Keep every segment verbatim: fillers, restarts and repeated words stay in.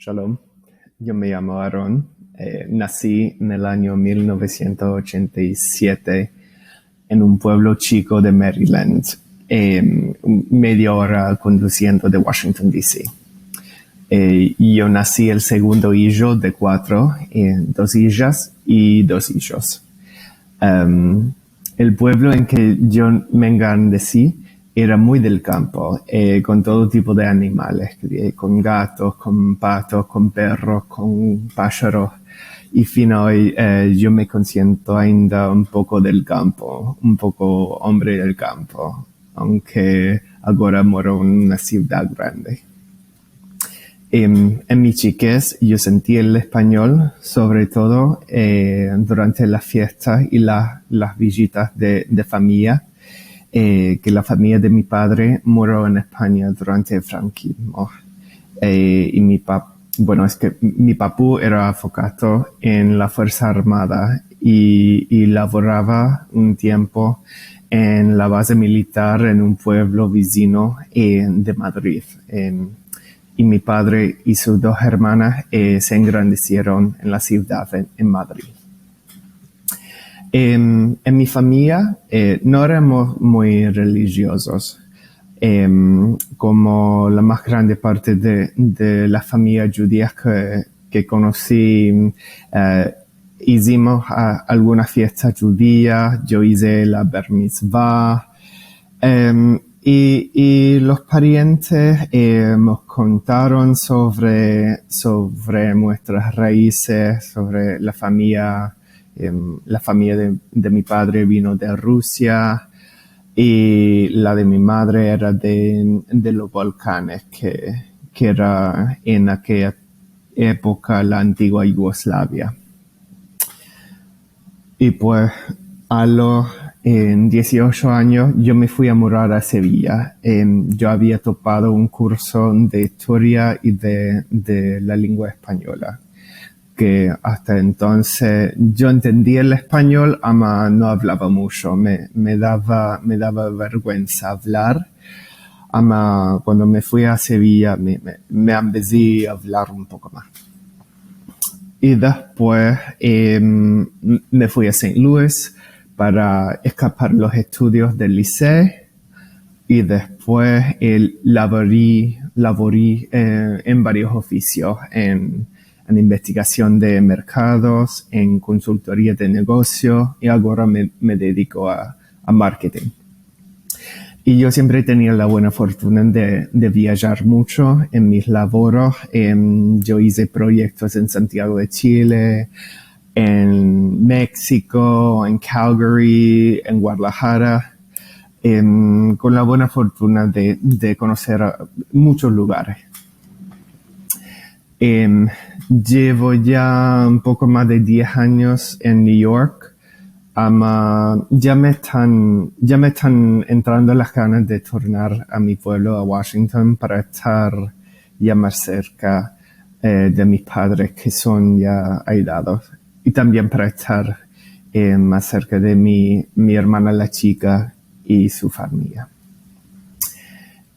Shalom, yo me yamo Aaron. Eh, nasi en el anyo mil novesientos ochenta i siete en un puevlo chiko de Maryland, em, media ora kondusiendo de Washington, D C. Eh, yo nasi el segundo ijo de kuatro, eh, dos ijas i dos ijos. Em, el puevlo en ke yo me engrandesi era muy del kampo, eh, kon todo tipo de animales, eh, kon gatos, kon patos, kon perros, kon pasharos. I fin a oy, eh, yo me konsiento ainda un poko del kampo, un poko ombre del kampo, aunke agora moro en una sivdad grande. Em, en mi chikez yo senti el espanyol, sovre todo, eh, durante las fiestas i la, las vijitas de, de famiya, eh, ke la famiya de mi padre moro en Espanya durante el frankizmo. Eh, i mi pap-, bueno, es ke mi papu era afokato en la Fuersa Armada i, i lavorava un tiempo en la baze militar en un puevlo vizino, eh, de Madrid. Em, i mi padre i sus dos ermanas, eh, se engrandesieron en la sivdad, en, en Madrid. Em, en mi famiya, eh, no eramos muy relijiozos. Em, komo la mas grande parte de, de la famiya djudia ke, ke konosi, eh, izimos a-, alguna fiesta djudia, yo ize la bar mitzva, em, i, i los parientes, eh, mos kontaron sovre, sovre muestras raizes, sovre la famiya, em, la famiya de, de mi padre vino de Rusia, i la de mi madre era de, de los Balkanes, ke, ke era en akeya epoka la antigua Yugoslavia. I pues, a los, en dieciocho anyos, yo me fui a murar a Sevilla. Em, yo avia topado un kurso de istoria i de, de la lengua espanyola, ke asta entonses yo entendia el espanyol, ama no avlava muncho. Me, me dava, me dava verguensa avlar. Ama kuando me fui a Sevilla, me, me, me ambezi a avlar un poko mas. I despues, em, me fui a Saint Louis para eskapar los estudios del liseo. I despues, eh, lavori, lavori, eh, en varios ofisios, en, en investigasion de merkados, en konsultoria de negosios, i agora me, me dediko a, a marketing. I yo siempre tenia la buena fortuna de, de viajar muncho en mis lavoros. Em, yo ize proyektos en Santiago de Chile, en Meksiko, en Calgary, en Guadalajara, em, kon la buena fortuna de, de konoser a munchos lugares. Em, yevo ya un poko mas de diez anyos en New York. Ama, ya me estan, ya me estan entrando las ganas de tornar a mi puevlo, a Washington, para estar ya mas serka, eh, de mis padres, ke son ya aedados, i tambien para estar, eh, mas serka de mi, mi ermana la chika i su famiya.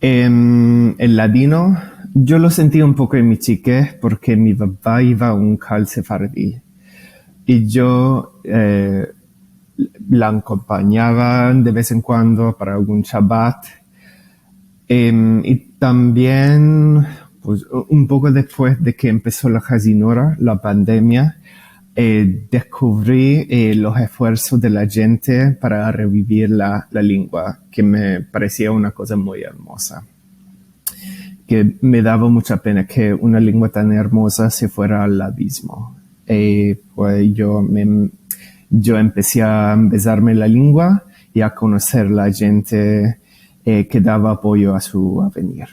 Em, el ladino, yo lo senti un poko en mi chikez porke mi papa iva a un kal sefaradi. I yo, eh, la akompanyava de vez en kuando para algun shabat. Em, i tambien, pues, un poko despues de ke empeso la hazinura, la pandemia, eh, deskuvri, eh, los esfuersos de la djente para revivir la, la lengua, ke me paresia una koza muy ermoza. Ke me dava muncha pena ke una lengua tan ermoza se fuera al abismo. Eh, pues yo me, yo empesi a ambezarme la lengua i a konoser la djente, eh, ke dava apoyo a su avenir.